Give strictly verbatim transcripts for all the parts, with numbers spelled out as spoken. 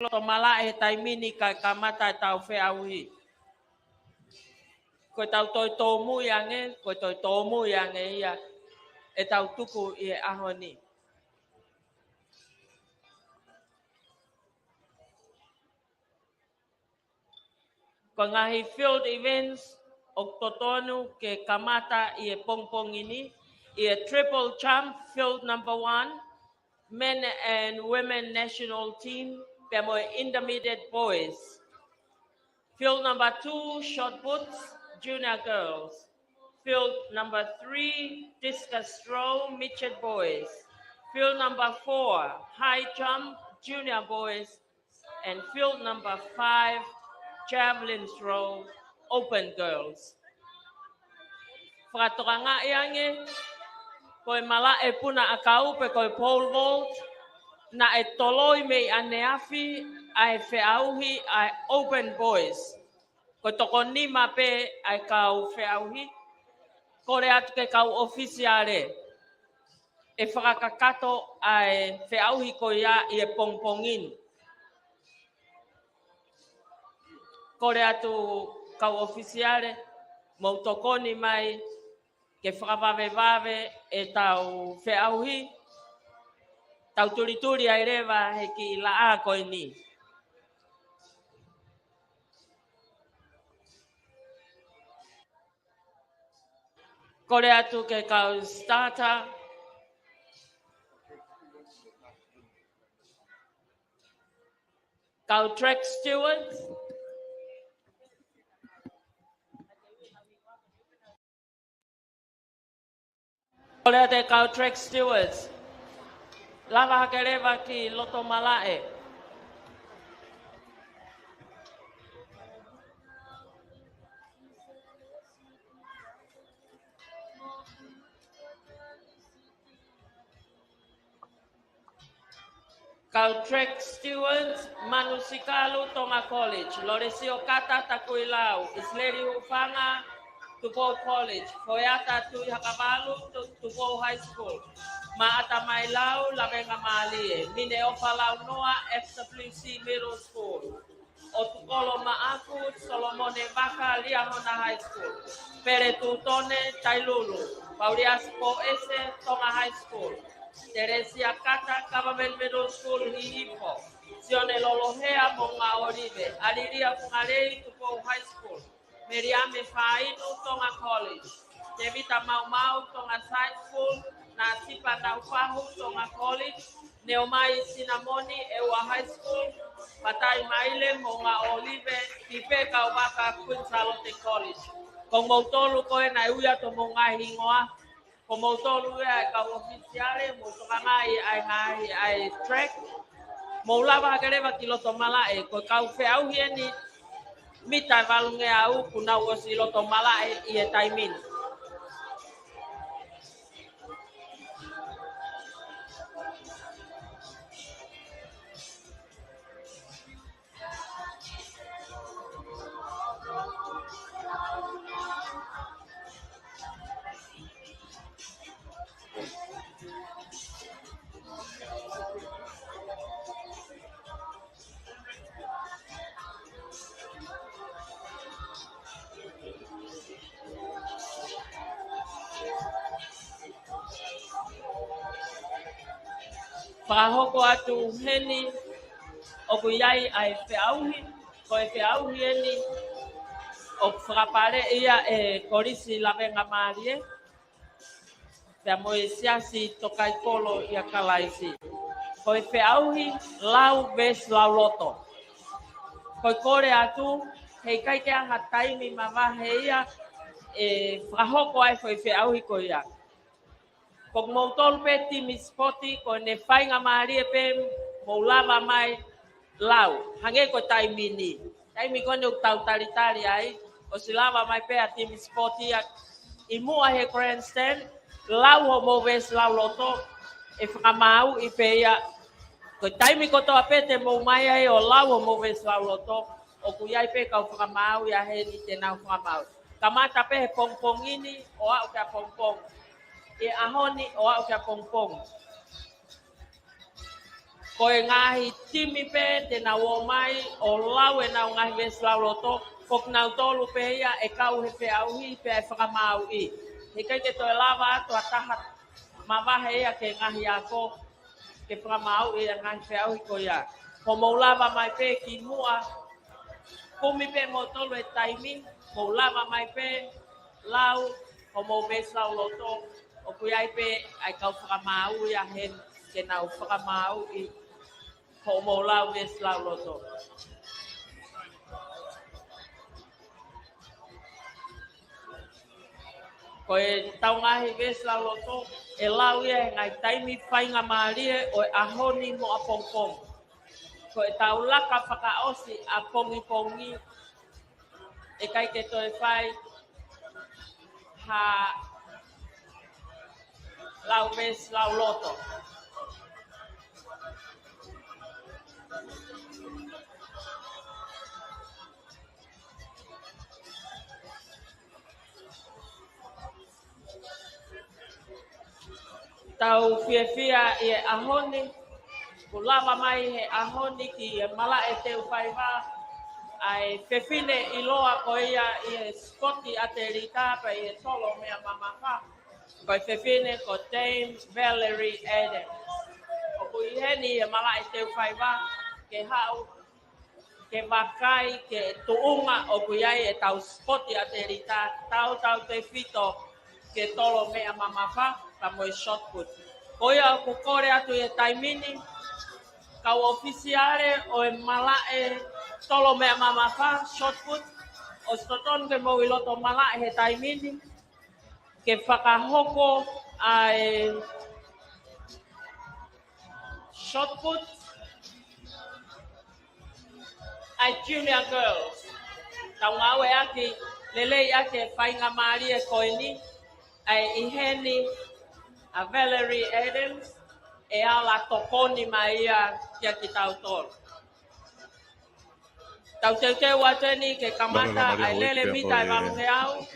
loto malaʻe he taimi ni kae kamata ʻetau feʻauhi. Ko ʻetau toe tōmui ange, ko e toe tōmui ange ia ʻetau tuku ʻi he ʻaho ni. Ko e ngaahi field events ʻoku totonu ke kamata ʻi he pongipongi ni, ʻi he triple jump, field number one, men and women national team, pea mo e intermediate boys. Field number two, shot puts, junior girls. Field number three, discus throw, midget boys. Field number four, high jump, junior boys. And field number five, javelin throw, open girls. Fakatokangaʻi ange, ko e malaʻe puna ʻakau pe ko e pole vault, naʻe toloi mei ʻaneafi ʻa e feʻauhi ʻa e open boys. Ko e toko nima pē ʻa e kau feʻauhi. Kole atu ki he kau ʻofisiale ʻe fakakakato ʻa e feʻauhi ko ia ʻi he pongipongi ni. Kole atu kau ʻofisiale, mou tokoni mai ke fakavavevave ʻetau feʻauhi, tau tulituli ai leva he kiʻi laʻā ko eni. Kole atu ki he kau starter, kau track stewards. Kole atu e kau track stewards. Lava hake leva ki loto malaʻe. Kau track stewards, Manu Sikalu, Tonga College, Lolesio Kata, Takuilau, ʻIsileli Hufanga, Tupou College, Foeata Tuʻihakavalu, Tu-, Tupou High School, Maʻata Mailau, Lavengamālie, Mineofa Launoa, F W C Middle School, ʻOtukolo Maʻaku, Solomone Vaka, Liahona High School, Pele Tutone, Tailulu, Pauliasi Poese, Tonga High School, Teresia Kata, Government Middle School, Hihifo, Sione Lolohea, Moʻunga ʻŌlive, ʻAlilia Fungalei, Tupou High School, Meliame Fainu, Tonga College, Tevita Maumau, Tonga High School, Nasipa Naufahu, Tonga College, Neomai Sinamoni, ʻEua High School, Patai Maile, Moʻunga ʻŌlive, Pipe Kauvaka, Queen Sālote College. Ko moutolu ko ē naʻe ui atu homou ngaahi hingoa, ko moutolu ia e kau ʻofisiale, mou tokangaʻi ʻa e ngaahi ʻa e track. Mou lava hake leva ki loto malaʻe, ko e kau feʻauhi eni mita ʻe valungeau kuo nau ʻosi loto malaʻe ʻi he taimi ni. Fakahoko atu heni ʻoku ʻi ai ʻa e feʻauhi, ko e feʻauhi eni ʻoku fakapale ia ʻe Kolisi Lavengamālie pea mo e Siasi Tokaikolo ʻia Kalaisi. Ko e feʻauhi lau veesi lauloto. Ko e kole atu, heʻikai ke ʻi ai ha taimi mavahe ia ʻe fakahoko ai ko e feʻauhi ko ia. Ko moutolu pē timi sipoti, ko ʻene faingamālie pē mou lava mai lau, hangē ko e taimi ni. Taimi ko eni ʻoku tau talitali ai, ʻosi lava mai pē ʻa e timi sipoti ia ʻi muʻa he grandstand, lau hoʻomou veesi lauloto, ʻe fakamaauʻi pē ia. Ko e taimi kotoa pē te mou ō mai ai ʻo lau hoʻomou veesi lauloto, ʻoku ʻi ai pē kau fakamaau ia heni te nau fakamaau. Kamata pē he pongipongi ni, ʻo aʻu ki he pongipongi. ʻI he ʻaho ni, ʻo aʻu ki he pongipongi. Ko e ngaahi timi pē te nau ō mai ʻo lau ʻenau ngaahi veesi lauloto, ko kinautolu pē ia ʻe kau he feʻauhi pea ʻe fakamāuʻi. Heʻikai ke toe lava atu ha taha mavahe ia ki he ngaahi ako, ke fakamāuʻi e ngaahi feʻauhi ko ia. Ko mou lava mai pē ki muʻa, kumi pē moutolu e taimi, mou lava mai pē, lau, ko mou veesi lauloto, ʻoku ʻi ai pē ʻa e kau fakamāuʻi ia heni, ke nau fakamāuʻi, ko mou lau veesi lauloto. Ko ʻetau ngaahi veesi lauloto, ʻe lau ia he ngaahi taimi faingamālie ʻo e ʻaho ni mo ʻapongipongi. Ko ʻetau laka fakaʻosi ʻapongipongi, ʻikai ke toe fai ha lau veesi lauloto. Tau fiefia ʻi he ʻaho ni, kuo lava mai he ʻaho ni ki he malaʻe teu faiva, ʻa e fefine ʻiloa ko ia ʻi he sipoti ʻatelita pea ʻi he tolo meʻa mamafa. Ko e fefine ko Dame Valerie Adams. ʻOku ʻi heni he malaʻe teu faiva, ke haʻu ke vakai ki he tuʻunga ʻoku ʻi ai ʻetau sipoti ʻatelita, tautautefito ki he tolo meʻa mamafa, pea mo e shot put. Ko ia ʻoku kole atu ʻi he taimi ni, kau ʻōfisiale ʻo e malaʻe tolo meʻa mamafa, shot put, ʻosi totonu ke mou ʻi loto malaʻe he taimi ni, ke fakahoko ʻa e shot put ʻa e junior girls. Tau ngāueʻaki, leleiʻaki e faingamālie ko eni, ʻa e ʻi heni ʻa Valerie Adams, ʻe ala tokoni mai ia kia kitautolu. Tau teuteu atu eni ke kamata ʻa e lele mita ʻe valungeau.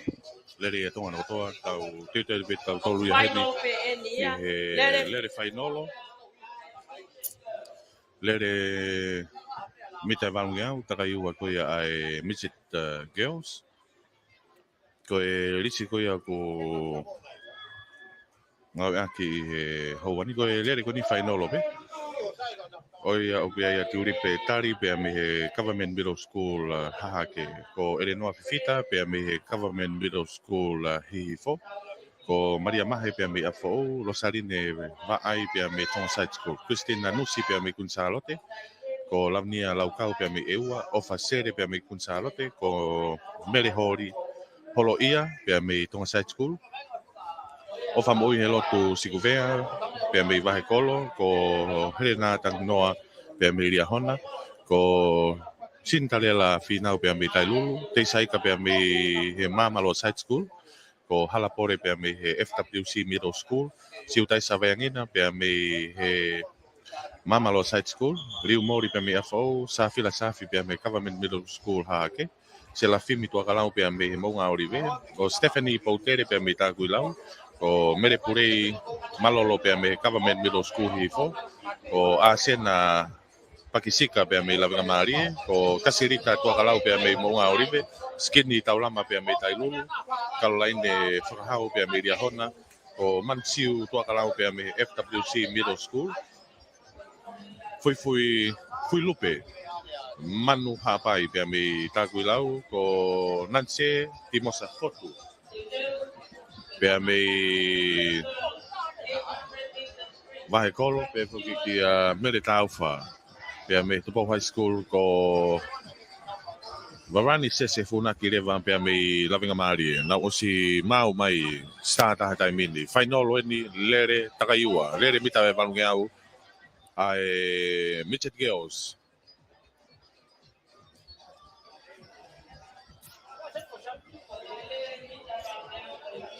Lele ʻa Tonga kotoa, tau teuteu pē tautolu ia heni. Fainolo pē eni ia. Lele fainolo. Lele mita ʻe valungeau, takaiua ko ia ʻa e midget, uh, girls. Ko e lisi ko ia ʻoku ngāueʻaki ʻi he houa ni, ko e lele ko eni fainolo pē. ʻO ia ʻoku ʻi ai ʻa Tulipe Tali pea mei he Government Middle School, uh, Hahake. Ko ʻElenoa Fifita pea mei he Government Middle School, uh, Hihifo. Ko Malia Mahe pea mei ʻApifoʻou, Losaline Vaʻai pea mei Tonga Side School, Christine Nanusi pea mei Kuini Sālote, ko Lavinia Laukau pea mei ʻEua, ʻOfa Sele pea mei Kuini Sālote, ko Mele Holi, Holoʻia pea mei Tonga Side School, ʻOfa Moʻui Helotu Sikuvea pea mei Vahekolo, ko Helena Tanginoa pea mei Liahona, ko Sinitalela Finau pea mei Tailulu, Teisaika pea mei he Māmaloa Side School, ko Hala Pole pea mei he F W C Middle School, Siutaisa Vaeangina pea mei he Māmaloa Side School, Liu Moli pea mei ʻApifoʻou, Safila Safi pea mei Government Middle School Hahake, Selafimi Tuakalau pea mei he Moʻunga ʻŌlive, ko Stephanie Poutele pea mei Takuilau, ko Mele Pulei Malolo pea mei he Government Middle School Hihifo, ko ʻAsena Pakisika pea mei Lavengamālie, ko Kasilita Tuakalau pea mei Moʻunga ʻŌlive, Skinny Taulama pea mei Tailulu, Kalolaine Fakahau pea mei Liahona, ko Mansiu Tuakalau pea mei F W C Middle School, Fuifui, Fuilupe Manu Hapai pea mei Takuilau, ko Nanse Timosa Fotu pea mei Vahekolo, pea foki kia Mele Taufa pea mei Tupou High School, ko Varani Sese Funaki Leva pea mei Lavengamālie. Nau ʻosi maʻu mai star taha taimi ni. Fainolo eni, lele takaiua, lele mita ʻe valungeau ʻa e midget girls.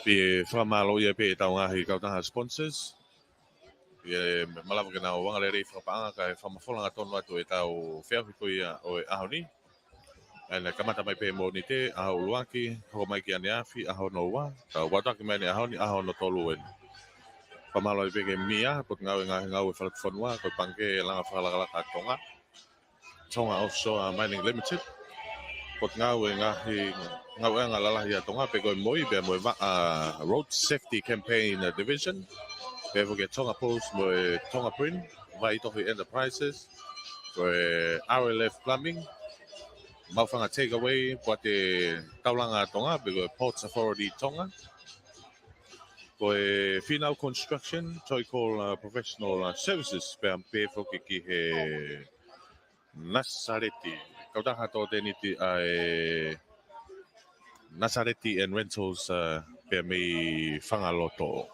Pea fakamālō ia pē ʻetau ngaahi kautaha sponsors. Pea malava ke nau angalelei fakapaʻanga kae fakamafola angatonu atu ʻetau feʻauhi ko ia ʻo e ʻaho ni. ʻA ia naʻe kamata mai pē Mōnite, ʻaho ʻuluaki, hoko mai ki ʻaneafi, ʻaho hono ua, tau vautaki mai ʻeni ʻaho ni, ʻaho hono tolu eni. Fakamālō ai pē ki he M I A, Potungāue Ngaahi Ngāue Fakalotofonua, ko e Pangikē Langa Fakalakalaka ʻa Tonga, Tonga Offshore Mining Limited, Potungāue Ngaahi Ngāue ʻa e Lalahi ʻa Tonga, pea ko e MOI, pea mo e va-, ʻa, Road Safety Campaign, ʻa, Division, pea foki e Tonga Post mo e Tonga Print, Vaitohi Enterprises, ko e R L F Plumbing, Maʻufanga Takeaway, Poate Taulanga ʻa Tonga, pea ko e Ports Authority Tonga, ko e Fīnau Construction, Toikol, ʻa, Professional, ʻa, Services, pea pehē foki ki he Nasaleti. Kautaha tō tēniti ʻa e Nasaleti and Rentals, ʻa, pea mei Fangaloto.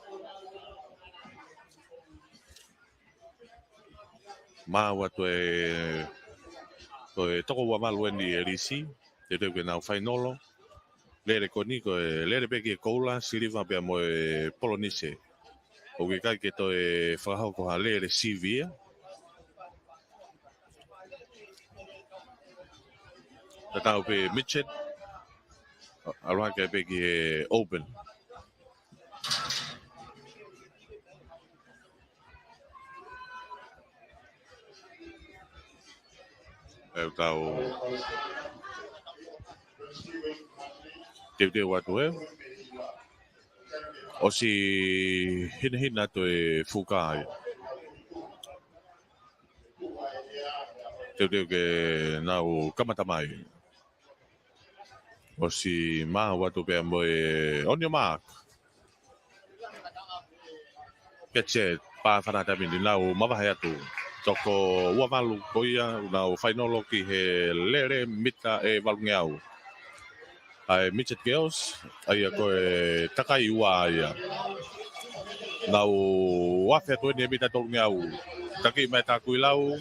Maʻu atu e, ko e toko ua valu eni e lisi, teuteu ke nau fainolo. Lele ko eni ko e lele pē ki he koula, siliva pea mo e polonise. ʻOku ʻikai ke toe fakahoko ha lele sivi ia. Tatau pē midget, ʻalu hake pē ki he open. ʻE tau teuteu atu ē. ʻOsi hinehina atu e fuka ai. Teuteu ke nau kamata mai. ʻOsi maʻu atu pea mo e on your mark. Get set, pā fana taimi ni nau mavahe atu. Toko ua valu ko ia, nau fainolo ki he lele mita ʻe valungeau. ʻA e midget girls, ʻa ia ko e takai ua ia. Nau afe atu eni e mita tolungeau. Taki mai Takuilau,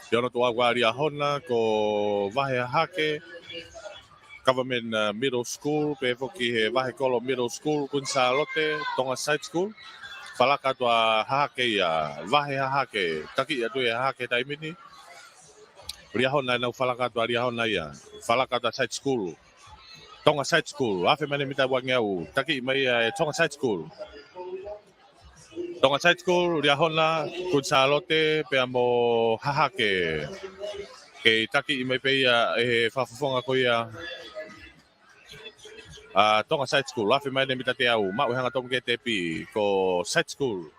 Pea ʻoku ʻi ai ʻa Liahona, ko Vahe Hahake, Government, ʻa, Middle School, pea foki he Vahekolo Middle School, Kuini Sālote, Tonga Side School. Falaka atu ʻa Hahake ia, Vahe Hahake, taki atu ʻe Hahake taimi ni. Liahona ʻenau falaka atu ʻa Liahona ia, falaka atu ʻa Side School. Tonga Side School, afe mai eni e mita uangeau, taki mai ia ʻe Tonga Side School. Tonga Side School, Liahona, Kuini Sālote, pea mo Hahake. Kei taki mai pē ia ʻe he fakafofonga ko ia ʻa Tonga Side School, afe mai eni e mita teau, maʻu e hangatonu ki he tepi, ko Side School.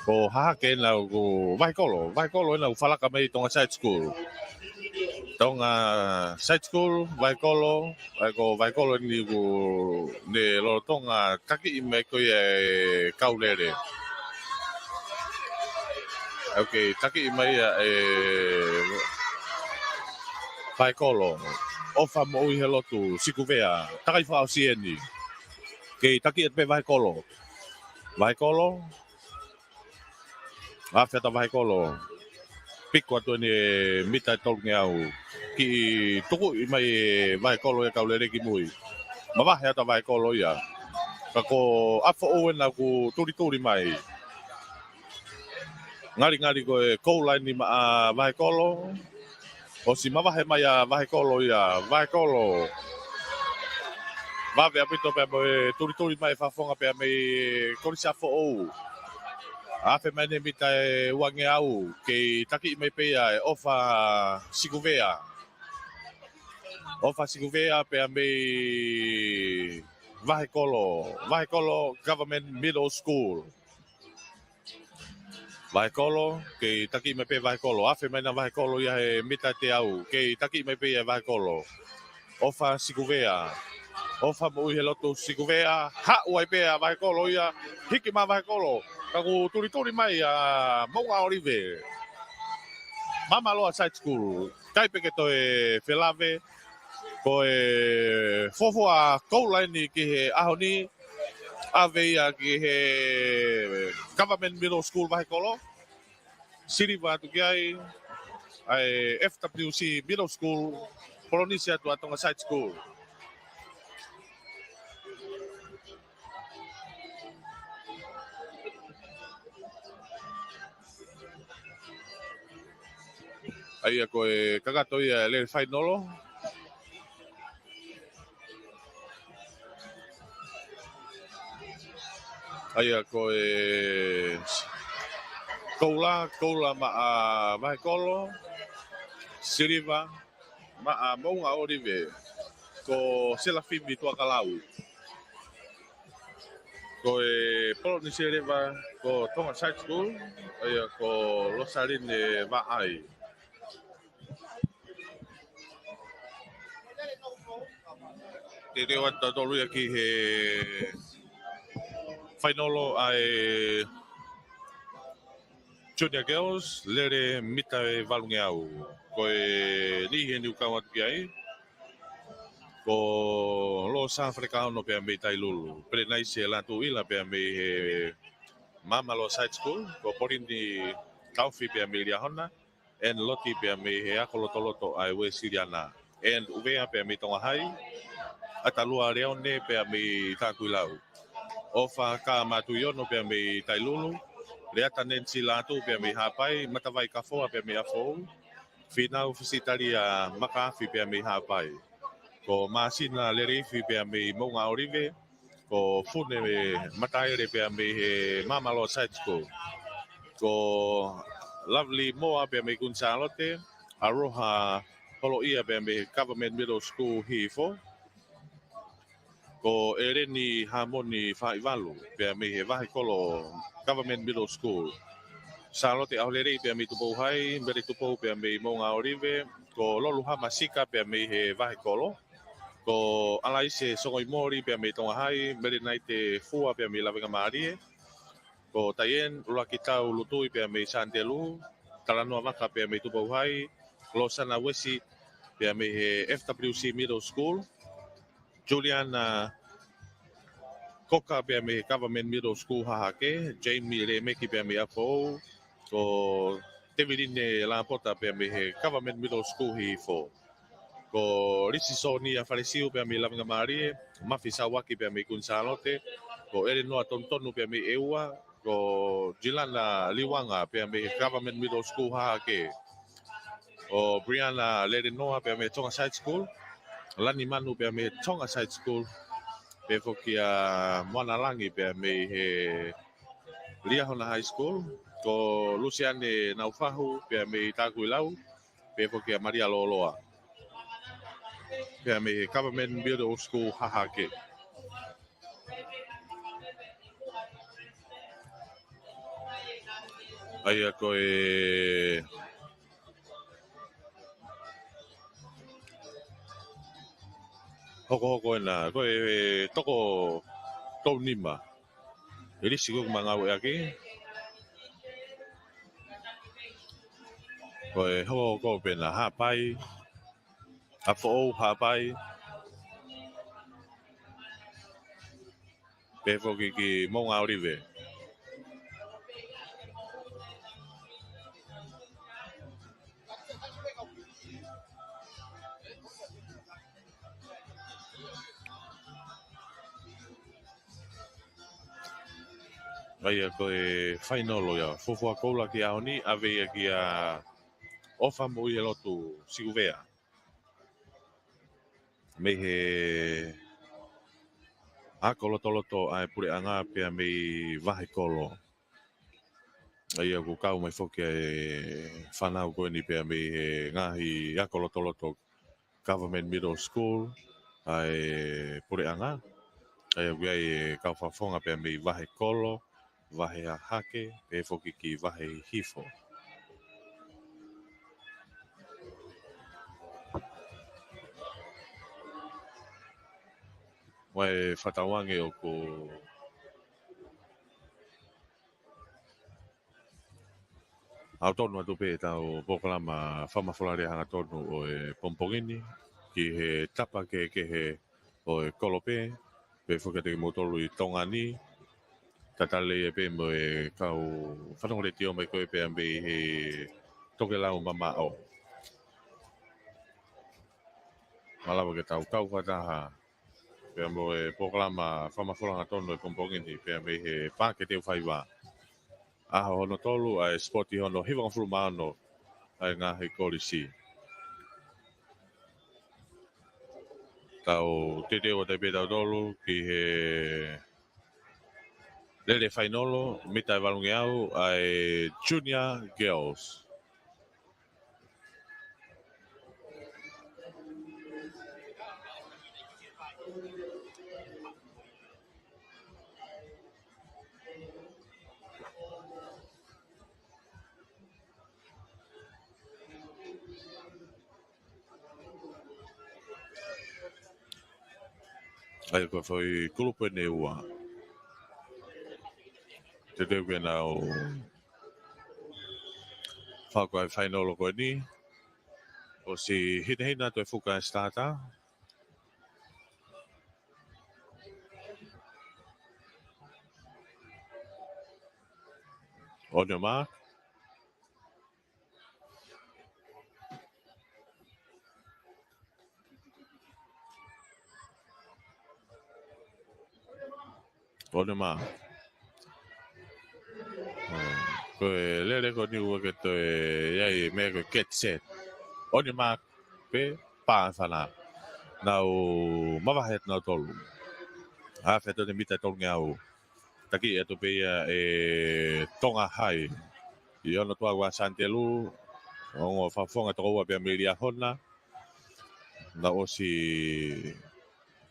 Ko Hahake ʻena ʻoku Vahekolo, Vahekolo ʻena ʻoku falaka mai Tonga Side School. Tonga Side School, Vahekolo, ʻa ia ko Vahekolo ʻeni ʻoku ne lolotonga taki mai ko ia e kau lele. Ok, taki mai ia ʻe Vahekolo. ʻOfa Moʻui he Lotu, Sikuvea, takai fakaʻosi eni. Kei taki atu pē Vahekolo. Vahekolo. Afe atu ʻa Vahekolo. Piko atu eni e mita ʻe tolungeau. Kiʻi tukuʻi mai ʻe Vahekolo e kau lele ki mui. Mavahe atu ʻa Vahekolo ia. Ka ko ʻApifoʻou ʻena ʻoku tulituli mai. Ngalingali ko e koula ʻeni maʻa Vahekolo. ʻOsi mavahe mai ʻa Vahekolo ia, Vahekolo. Vave ʻaupito pea mo e tulituli mai e fakafofonga pea mei Kolisi ʻApifoʻou. Afe mai eni e mita ʻe uangeau, kei taki mai pē ia ʻe ʻOfa Sikuvea. ʻOfa Sikuvea pea mei Vahekolo, Vahekolo Government Middle School. Vahekolo, kei taki mai pē Vahekolo. Afe mai ena Vahekolo ia he mita teau, kei taki mai pē ia ʻe Vahekolo. ʻOfa Sikuvea. ʻOfa Moʻui he Lotu Sikuvea. Haʻu ai pē ʻa Vahekolo ia. Hiki mai Vahekolo. Ka ʻoku tulituli mai ʻa Moʻunga ʻOlive. Māmāloa Side School. ʻIkai pē ke toe felave. Ko e fuofua koula ʻeni ki he ʻaho ni. ʻAve ia ki he Government Middle School Vahekolo. Siliva atu ki ai ʻa e F W C Middle School, polonise atu ʻa Tonga Side School. ʻA ia ko e kakato ia e lele fainolo. ʻA ia ko e koula, koula maʻa Vahekolo, siliva maʻa Moʻunga ʻŌlive, ko Selafimi Tuakalau. Ko e polonise leva ko Tonga Side School, ʻa ia ko Losaline Vaʻai. Teuteu atu tautolu ia ki he fainolo ʻa e Junior Girls, lele mita ʻe valungeau. Ko e niʻihi eni ʻoku kau atu ki ai, ko Losa Falekaono pea mei Tailulu, Pelenaise Lātūʻila pea mei he Mamaroa Side School, ko Polini Kaufi pea mei Liahona, and Loti pea mei he ako lotoloto ʻa e Uēsiliana, and ʻUvea pea mei Tonga High, ʻAtalua Leone pea mei Takuilau, ʻOfa Kamatuiono pea mei Tailulu, Leata Nancy Lātū pea mei Haʻapai, Matavai Kafoa pea mei ʻApifoʻou, Finau Fisitalia Makaafi pea mei Haʻapai, ko Māsina Leleifi pea mei Moʻunga ʻŌlive, ko Fune Mataele pea mei he Mamaroa Side School, ko Lovely Moa pea mei Kuini Sālote, Aroha Holoʻia pea mei he Government Middle School Hihifo, ko ʻEleni Hamoni Faʻivalu pea mei he Vahekolo Government Middle School, Sālote ʻAholelei pea mei Tupou High, Mele Tupou pea mei Moʻunga ʻŌlive, ko Loluhama Sika pea mei he Vahekolo, ko ʻAlaise Songoimoli pea mei Tonga High, Melenaite Fua pea mei Lavengamālie, ko Taieni ʻUluakitau Lutui pea mei Sānitelū, Talanoa Vaka pea mei Tupou High, Losana Uesi pea mei he F W C Middle School, Juliana Koka pea mei he Government Middle School Hahake, Jamie Lemeki pea mei ʻApifoʻou, ko Teviline Lapota pea mei he Government Middle School Hihifo, ko Lisi Sonia Falesiu pea mei Lavengamālie, Mafi Sauaki pea mei Kuini Sālote, ko Elenoa Tonutonu pea mei ʻEua, ko Jilana Liuanga pea mei he Government Middle School Hahake, ko Briana Lelenoa pea mei Tonga Side School, Lani Manu pea mei Tonga Side School, pea foki ʻa Moana Langi pea mei he Liahona High School, ko Lusiane Naufahu pea mei Takuilau, pea foki ʻa Malia Loloa pea mei he Government Middle School Hahake. ʻA ia ko e hokohoko ena, ko e toko tolu nima ʻi he lisi ko ē ʻoku mau ngāueʻaki. Ko e hokohoko pē ena, Haʻapai, ʻApifoʻou, Haʻapai, pea foki ki Moʻunga ʻŌlive. ʻA ia ko e fainolo ia, fuofua koula ki he ʻaho ni, ʻave ia kia ʻOfa Moʻuihelotu Siuvea mei he ako lotoloto ʻa e puleʻanga pea mei Vahekolo. ʻA ia ʻoku kau mai foki ʻa e fānau ko eni pea mei he ngaahi ako lotoloto Government Middle School ʻa e puleʻanga. ʻA ia ʻoku ʻi ai e kau fakafofonga pea mei Vahekolo, Vahe Hahake, pea foki ki Vahe Hihifo. Ko e fakatauange ʻoku ʻaotonu atu pē ʻetau polokalama fakamafola lea hangatonu ʻo e pongipongi ni ki he tapa kehekehe ʻo e kolope, pea foki kiate kimoutolu ʻi Tonga ni, tatali ai pē mo e kau fanongo letiō mai ko ē pea mei he tokelau mamaʻo. Malava ke tau kau fakataha pea mo e polokalama fakamafola hangatonu e pongipongi ni pea mei he Paʻake Teufaiva. ʻAho hono tolu ʻa e sipoti hono hivangofulu mā ono ʻa e ngaahi kolisi. Tau teuteu atu ai pē tautolu ki he Lele fainolo, mita ʻe valungeau ʻa e Junior Girls. ʻA ia ko e foʻi kulupu eni ʻe ua. Teuteu ke nau fai ko ē fainolo ko eni. ʻOsi hinehina atu e fuka e starter. On your mark. On your mark. Ko e lele ko eni ʻoku ʻikai ke toe ʻi ai e meʻa ko e get set. On your mark, pea pā e fana. Nau mavahe atu nautolu. Afe atu e mita ʻe tolungeau. Taki atu pē ia ʻe Tonga High. ʻI hono tuʻa ʻa Santelu, ongo fakafofonga tokoua pea mei Liahona. Nau ʻosi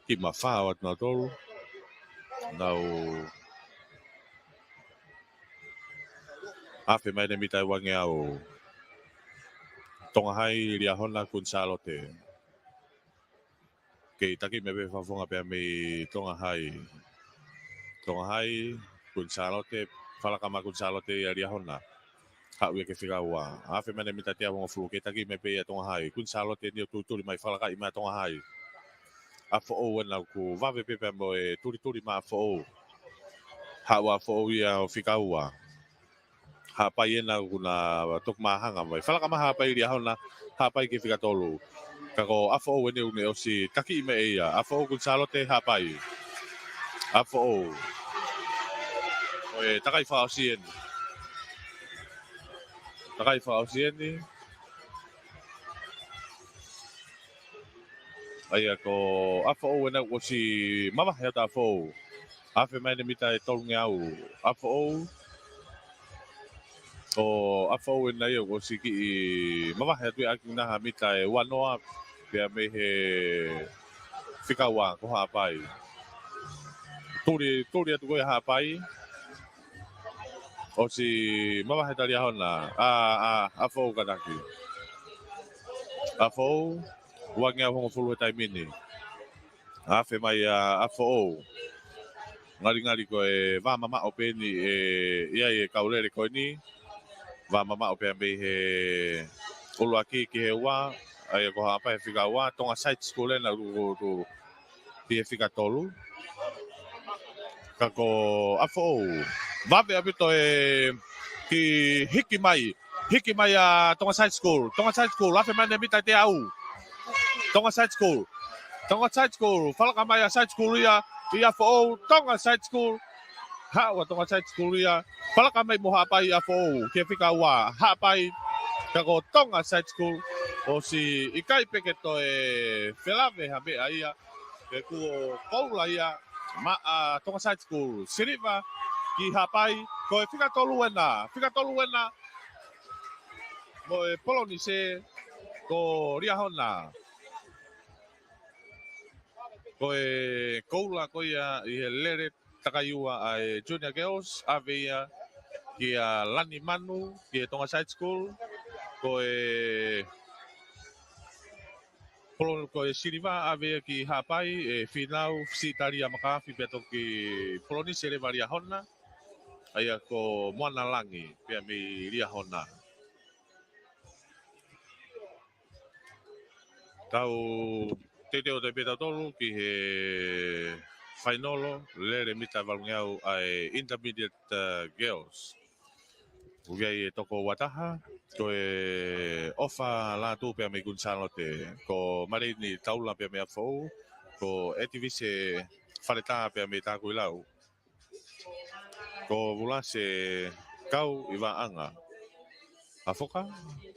kiʻi mafao atu nautolu. Nau afe mai ʻene mita ʻe uangeau. Tonga High, Liahona, Kuini Sālote. Kei taki mai pē fakafofonga pea mei Tonga High. Tonga High, Kuini Sālote, falaka mai Kuini Sālote ia Liahona. Haʻu ia ki he fika ua. Afe mai ʻene mita ʻe teau hongofulu, kei taki mai pē ia Tonga High. Kuini Sālote eni ʻoku tulituli mai, falakaʻi mai Tonga High. ʻAfoʻou ena ʻoku vave pē pea mo e tulituli maʻa ʻAfoʻou. Haʻu ʻAfoʻou ia ʻo fika ua. Haʻapai ena ʻoku na toki māhanga mai. Falaka mai Haʻapai Liahona, Haʻapai ki he fika tolu. Ka ko ʻAfoʻou eni ʻoku ne ʻosi taki mai ʻe ia. ʻAfoʻou, Kuini Sālote, Haʻapai. ʻAfoʻou. Ko e takai fakaʻosi eni. Takai fakaʻosi eni. ʻA ia ko ʻAfoʻou ena ʻoku ʻosi mavahe atu ʻAfoʻou. Afe mai ʻene mita ʻe tolungeau ʻAfoʻou. Ko ʻAfoʻou ena ia ʻoku ʻosi kiʻi mavahe atu ia ʻaki naha mita ʻe uanoa pea mei he fika ua ko Haʻapai. Tuli, tuli atu ko ia Haʻapai. ʻOsi mavahe atu ʻa Liahona. ʻA, ʻa, ʻAfoʻou kātaki. ʻAfoʻou, uangeau hongofulu he taimi ni. Afe mai ʻa ʻAfoʻou. Ngalingali ko e vā mamaʻo pē eni ʻe ʻi ai e kau lele ko eni. Vā mamaʻo pea mei he ʻuluaki ki he ua. ʻA ia ko Haʻapai he fika ua. Tonga Side School ena ʻoku, ʻoku, ʻoku ʻi he fika tolu. Ka ko ʻAfoʻou. Vave ʻaupito e kiʻi hiki mai. Hiki mai ʻa Tonga Side School. Tonga Side School. Afe mai ʻene mita ʻe teau. Tonga Side School. Tonga Side School. Falaka mai ʻa Side School ia. ʻIa ʻAfoʻou. Tonga Side School. Haʻu ʻa Tonga Side School ia. Falaka mai mo Haʻapai ʻAfoʻou. Ki he fika ua. Haʻapai. Ka ko Tonga Side School. ʻOsi ʻikai pē ke toe felave ha meʻa ia. He kuo koula ia maʻa Tonga Side School. Siliva ki Haʻapai. Ko e fika tolu ena. Fika tolu ena. Mo e polonise ko Liahona. Ko e koula ko ia ʻi he lele takai ua ʻa e Junior Girls, ʻave ia kia Lani Manu, ki he Tonga Side School. Ko e polo-, ko e siliva ʻave ia ki Haʻapai, ʻe Fīnau Fisitalia Makafi pea toki polonise leva Liahona. ʻA ia ko Moana Langi pea mei Liahona. Tau teuteu atu pē tautolu ki he fainolo, lele mita valungeau ʻa e Intermediate, uh, Girls. ʻOku ʻi ai e toko uataha, ko e ʻOfa Lātū pea mei Kuini Sālote, ko Malini Taula pea mei ʻAfoʻou, ko ʻEtivise Faletā pea mei Takuilau. Ko Vulase Kau ʻi Vaʻanga. Hafoka,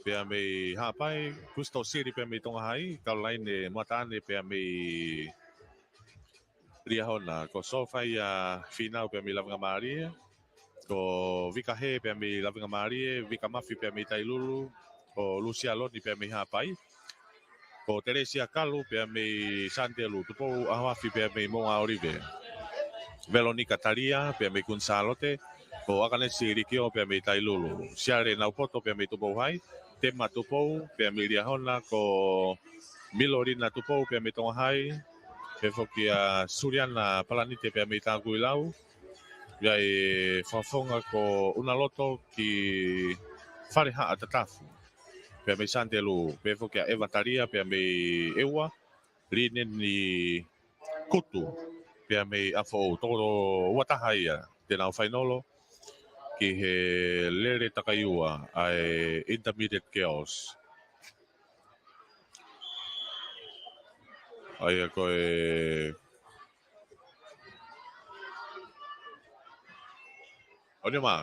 pea mei Haʻapai, Kusitō Sili pea mei Tonga Hai, Kaulaine Moataʻane pea mei Liahona, ko Sofaia Finau pea mei Lavengamālie, ko Vika Hē pea mei Lavengamālie, Vika Mafi pea mei Tailulu, ko Lusia Loni pea mei Haʻapai, ko Telesia Kalu pea mei Santelu, Tupou ʻAhoafi pea mei Moʻunga ʻŌlive, Velonika Talia pea mei Kuini Sālote, ko ʻAkanesi Likio pea mei Tailulu, Siale Naupoto pea mei Tupou Hai, Tema Tupou pea mei Liahona, ko Milolina Tupou pea mei Tonga Hai, pehē foki ʻa Suliana Palanite pea mei Takuilau, ʻa e fakafofonga ko ʻUnaloto ki Falehaʻa Tatafu pea mei Santelu, pehē foki ʻa ʻEva Talia pea mei ʻEua, Lineni Kutu pea mei ʻApifoʻou, toko ua taha ia te nau fainolo ki he lele takaiua ʻa e Intermediate Girls. ʻA ia ko e ʻOni ma.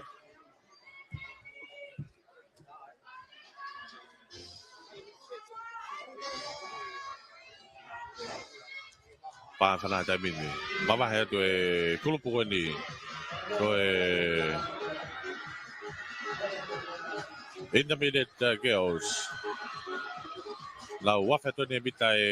Pā fana taimi ni. Mavahe atu e kulupu ko eni. Ko e Intermediate, uh, Girls. Nau afe atu eni mita e